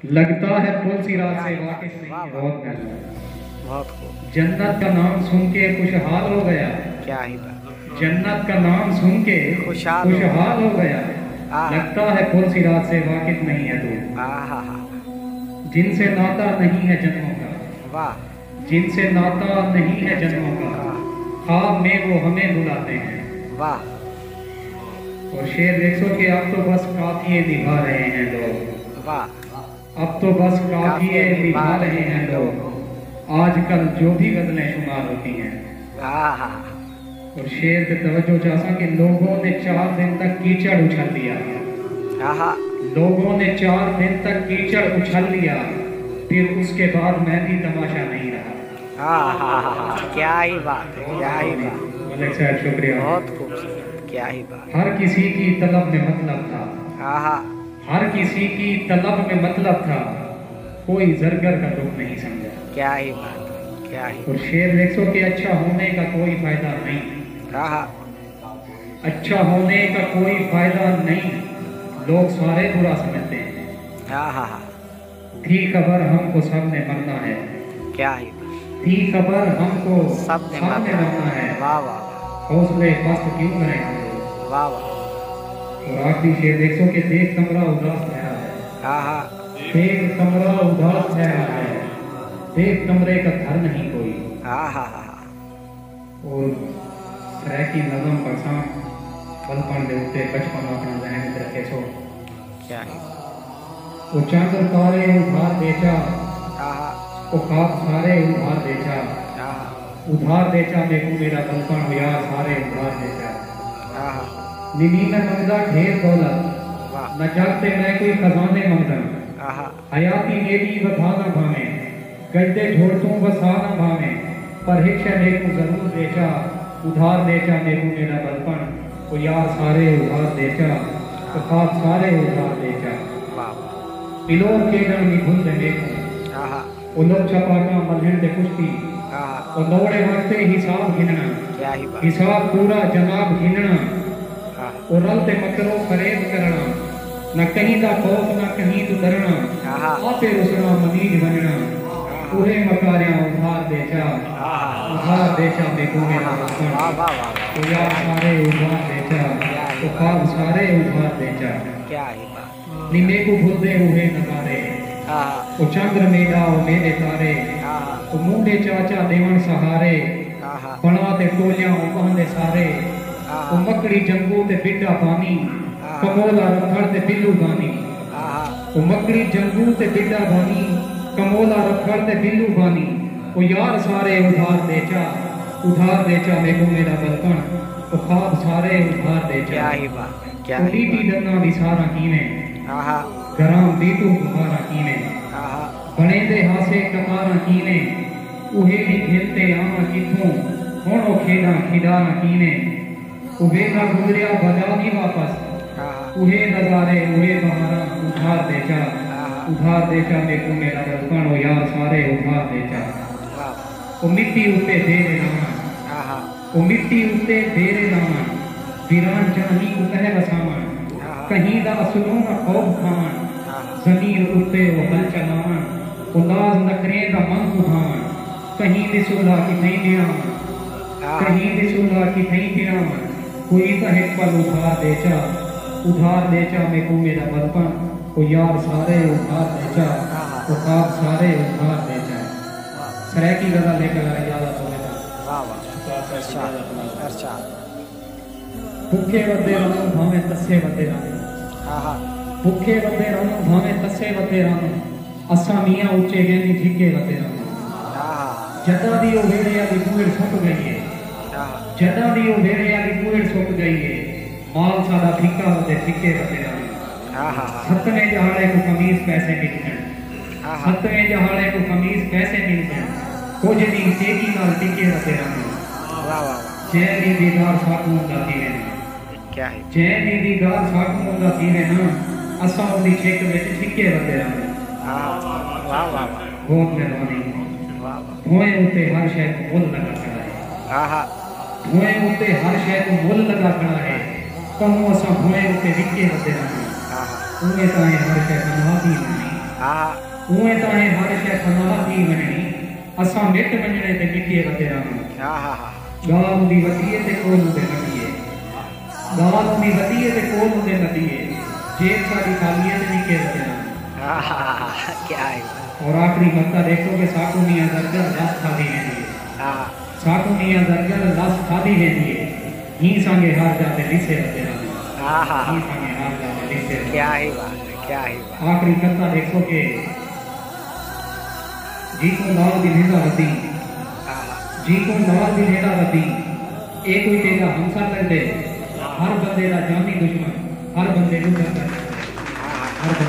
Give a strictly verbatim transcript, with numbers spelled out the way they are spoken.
لگتا ہے پل صراط سے واقف نہیں ہے۔ بہت مہربانی۔ بہت خوب۔ جنت کا نام سن کے خوشحال ہو گیا۔ کیا ہی بات۔ جنت کا نام سن کے خوشحال ہو خوشحال ہو گیا۔ آہا۔ لگتا ہے پل صراط سے واقف نہیں ہے تو۔ آہا۔ جن سے ناتا نہیں ہے جنموں کا۔ واہ۔ جن سے ناتا نہیں ہے جنموں کا، خواب میں وہ ہمیں بلاتے ہیں۔ واہ۔ اور شعر دیکھو کہ اب تو بس قافیے نبھا رہے ہیں لوگ۔ واہ۔ اب تو بس قافیے نبھا رہے ہیں لوگ۔ آج کل جو بھی غزلیں شمار ہوتی ہیں۔ آہا۔ اور شعر پہ توجہ چاہساں کہ لوگوں نے چار دن تک کیچڑ اچھل لیا۔ آہا۔ لوگوں نے چار دن تک کیچڑ اچھل لیا، پھر اس کے بعد میں بھی تماشا نہیں رہا۔ آہا، کیا ہی بات ہے، کیا ہی بات۔ ملک صاحب، شکریہ۔ بہت خوبصورت، کیا ہی بات۔ ہر کسی کی طلب میں مطلب تھا۔ آہا۔ ہر کسی کی طلب میں مطلب تھا، کوئی زرگر کا دکھ نہیں سمجھا۔ کیا ہی بات ہے، کیا ہی۔ اور شعر دیکھو کہ اچھا ہونے کا کوئی فائدہ نہیں۔ آہا۔ اچھا ہونے کا کوئی فائدہ نہیں، لوگ سارے برا سمجھتے ہیں۔ آہا۔ تھی خبر ہم کو سب نے مرنا ہے۔ کیا ہی بات۔ تھی خبر ہم کو سب نے سب نے مرنا مرنا ہے۔ واہ، واہ، واہ۔ حوصلے پست کیوں کریں ہم لوگ۔ واہ، واہ۔ اور آخری شعر دیکھو کہ دیکھ کمرہ اداس ٹھہرا ہے۔ آہا۔ دیکھ کمرہ اداس ٹھہرا ہے، دیکھ کمرے کا گھر نہیں کوئی۔ آہا۔ اور سرائیکی نظم پڑھساں، بلپݨ دے اتے بچپن اپݨا ذہن وچ رکھیسو۔ کیا ہے؟ او چندر تارے ادھار ݙیچا، آہا۔ او خواب سارے ادھار ݙیچا۔ آہا۔ ادھار ݙیچا میکوں میݙا بلپݨ، او یار سارے ادھار ݙیچا۔ آہا۔ نی میں منگدا ڈھیر دولت، واہ۔ نہ جڳ تے میں کوئی خزانے منگداں۔ آہا۔ حیاتی میݙی ودھا نہ بھانویں، گجدے جھوڑ توں وسا نہ بھانویں، پر ہک شے میکوں ضرور ݙیچا، ادھار ݙیچا میکوں میݙا بلپݨ، او یار سارے ادھار ݙیچا، او خواب سارے ادھار ݙیچا۔ واہ۔ پلور کھیݙݨ نی بھلدے میکوں۔ آہا۔ او لک چھپاٹاں ملھݨ تے کشتی۔ آہا۔ او نوڑے وقت تے حساب گھنݨا۔ کیا ہی بات۔ حساب پورا جناب گھنݨا۔ آہا۔ او رل تے مکرو فریب کرݨا۔ نہ کہیں دا خوف نہ کہیں توں ݙرݨا۔ آہا۔ آپے رسݨا منیج ونڄݨا۔ آہا۔ اوہے مکاریاں ادھار ݙیچا۔ آہا۔ ادھار ݙیچا میکوں میݙا بلپݨ۔ واہ، واہ، واہ، واہ۔ او یار سارے ادھار ݙیچا۔ کیا ہی او خواب سارے ادھار ݙیچا۔ کیا ہی بات۔ نی میکوں بھلدے اوہے نظارے۔ آہا۔ او چندر میݙا، او میݙے تارے۔ آہا۔ او مونڈھے چاچا ݙیوݨ سہارے۔ آہا۔ بݨا تے ٹولیاں او ٻہندے سارے۔ آہا۔ او مکڑی جنگو تے بڈا بانی۔ آہا۔ کمولا رتھڑ تے بلو بانی۔ آہا۔ او مکڑی جنگو تے بڈا بانی۔ کمولا رتھڑ تے بلو بانی۔ او یار سارے ادھار ݙیچا۔ ادھار ݙیچا میکوں میݙا بلپݨ۔ او خواب سارے ادھار ݙیچا۔ کیا ہی بات۔ کیا او ہی ݙیٹی بات۔ ݙنگاں وساراں کیویں۔ آہا۔ گرام بیٹو بخاراں کیویں۔ آہا۔ بݨیندے ہاسے قطاراں کیویں۔ اوہے ݙینہہ گھن تے آواں کتھوں، ہݨ او کھیݙاں کھیݙاراں کیویں۔ او ویلا گزریا بھڄا نی واپس۔ آہا۔ اوہے نظارے، اوہے بہاراں ادھار ݙیچا۔ آہا۔ ادھار ݙیچا میکوں میݙا بلپݨ، او یار سارے ادھار ݙیچا۔ واہ۔ او مٹی اتے ݙیرے لاوݨ۔ آہا۔ او مٹی اتے ݙیرے لاوݨ، ویران جاہیں کوں کہہ وساوݨ، آہا۔ کہیں دا اصلوں نہ خوف کھاوݨ، آہا۔ زمین اتے او ہل چلاوݨ، او ناز نخریں دا من ودھاوݨ، کہیں دی سلھا کتھئیں پݨاوݨ، آہا۔ کہیں دی سلھا کتھئیں پݨاوݨ، کوئی تاں ہک پل ادھار ݙیچا، ادھار ݙیچا میکوں میݙا بلپݨ، او یار سارے ادھار ݙیچا، آہا۔ او خواب سارے ادھار ݙیچا۔ سرائیکی غزل ہک واری اجازت ہووے تاں۔ واہ واہ۔ ارشاد، ارشاد۔ بکھے ودے رہوں بھانویں تسے ودے رہوں۔ آہا۔ بکھے ودے رہوں بھانویں تسے ودے رہوں۔ اساں میاں اچے ڳئے نی جھکے ودے رہوں۔ آہا۔ جݙاں دی او ویڑھے آلی بوہڑ سک ڳئی ہے۔ آہا۔ جݙاں دی او ویڑھے آلی بوہڑ سک ڳئی ہے۔ مال ساݙا پھکا ودے پھکے ودے رہوں۔ آہا۔ ستویں ڄہاڑے کوں قمیص پیسے ملدن۔ آہا۔ ستویں ڄہاڑے کوں قمیص پیسے ملدن۔ کجھ ݙینہہ تیزی نال ٹکے ودے رہوں۔ واہ واہ واہ۔ جئیں ݙینہہ دیدار ساکوں ہوندا تھیوے نا۔ کیا ہے؟ جئیں ݙینہہ دیدار ساکوں ہوندا تھیوے نا، اساں اوندی چھک وچ چھکے ودے رہوں۔ آہا۔ واہ واہ واہ۔ بہت مہربانی۔ واہ واہ۔ بھوئیں اتے ہر شے کوں مل لڳا کھڑا ہے۔ آہا۔ بھوئیں اتے ہر شے کوں مل لڳا کھڑا ہے، تہوں اساں بھوئیں اتے وکے ودے رہوں۔ آہا۔ اونویں تاں اے ہر شے پناہ دی نئیں۔ ہا۔ اونویں تاں ہے ہر شے فنا تھی ونجنی، اساں مٹ ونجنے تے مٹیے ودے رہنوں۔ ہا ہا ہا۔ گال اوندی ودی ہے تے کول اوندے ودی ہے۔ گال اوندی ودی ہے تے کول اوندے ودی ہے۔ جیب ساڈی خالی ہے تے نکے ودے رہنوں۔ ہا ہا ہا۔ کیا ہے؟ اور آخری مقطع ڈیکھو کہ ساکوں میاں زرگر لس کھادی ویندی ہے۔ ہا۔ ساکوں میاں زرگر لس کھادی ویندی ہے۔ ہی سانگے ہر جا تے لسے ودے رہنوں۔ ہا ہا ہا۔ ہی سانگے ہر جا تے لسے ودے رہنوں۔ کیا ہی بات ہے، کیا ہی بات۔ آخری قطعہ ݙیکھو کہ جیکوں نال ڳلھیندا ودی، جیکوں نال ڳلھیندا ودی، اے کوئی تیݙا ہمسر لڳدے، ہر بندے دا جانی دشمن، ہر بندے کوں ݙردا لڳدے، ہر بندے